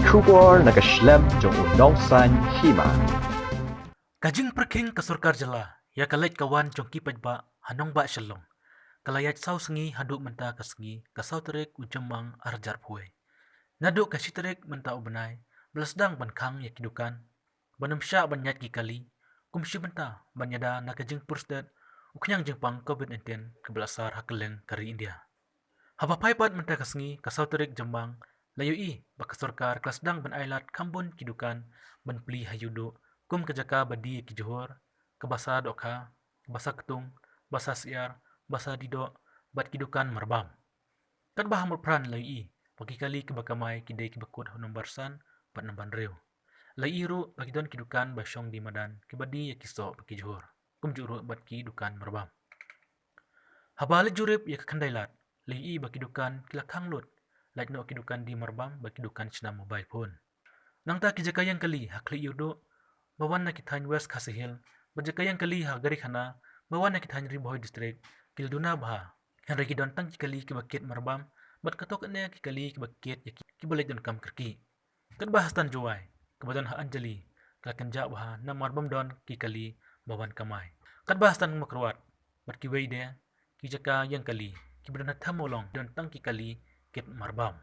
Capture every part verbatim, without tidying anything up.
Khubor na ka shlem jong u nongsan hima. Ka jingpyrkhing ka sorkar jylla ïa ka leit ka wan jong ki paidbah ha nongbah Shillong ka la ïaid saw sngi haduh mynta ka sngi ka saw tarik u Jymmang ar hajar phew. Naduh ka shi tarik mynta u bnai ba la sdang ban khang ïa ki dukan, ban ym shah ban ïaid ki kali, kum shi bynta ban ïada na ka jingpyrshah u khñiang jingpang covid nineteen kaba la sar ha kylleng ka ri India. Haba phai pat mynta ka sngi ka saw tarik Jymmang, la ïohi ba ka sorkar ka la sdang ban ailad kham bun ki dukan ban plie ha Ïewduh, kum ka jaka ba die ïa ki jhur, ka basa dohkha, ka basa ktung, basa syiar, basa die doh, bad ki dukan marbam. Katba ha Mawpran la ïohi ba ki kali kiba kamai ki dei kiba kut ha u nombar san bad nombar hynriew. La ïohi ruh ba ki don ki dukan ba shong die madan kiba die ïa ki soh bad ki jhur, kumjuh ruh bad ki dukan marbam. Haba la jurip ïa ka khyndai lad, la ïohi ba ki dukan ki la khang lut, lait noh ki dukan die marbam bad ki dukan shna mobile phone. Nangta ki jaka ïeng kali ha Khlieh Ïewduh ba wan na ki thaiñ West Khasi Hills bad jaka ïeng kali ha Garikhana ba wan na ki thaiñ Ri Bhoi District ki la duna bha, hynrei ki don tang ki kali kiba kit marbam bad kato kane ki kali kiba kit ïa ki, kiba leit donkam kyrkieh. Katba ha Stan Jowai kaba don ha Anjali ka la kynjah bha namar bym don ki kali ba wan kamai. Katba ha Stan Mawkyrwat bad kiwei de ki jaka ïeng kali kiba don ha Themmawlong don tang ki kali kit marbam.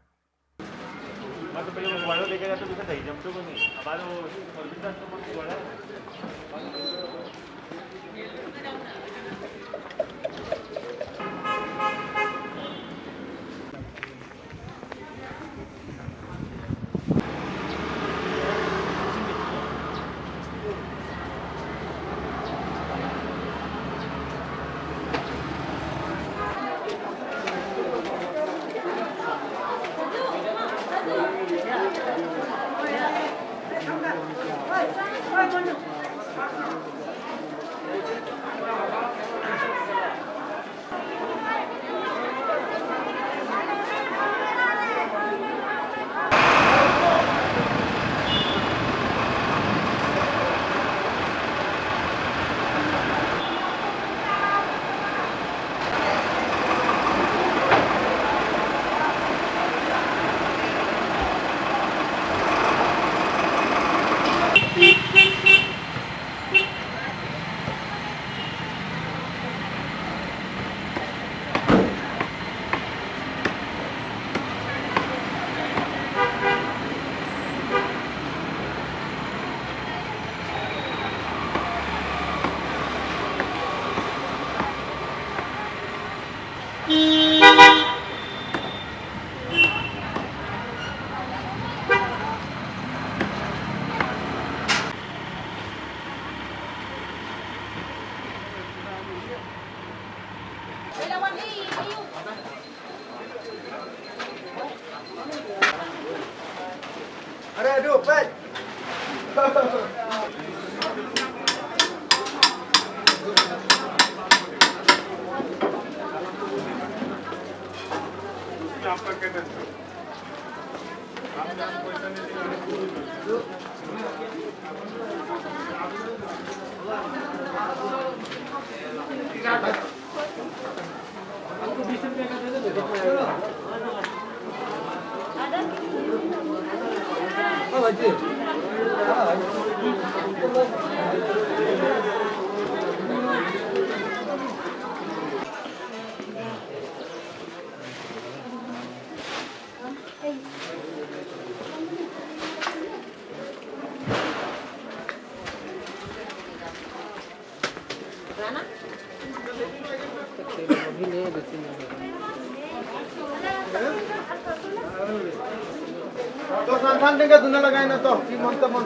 Are, aduh, pet. To san san tengka duna lagai na to, ki mon to mon.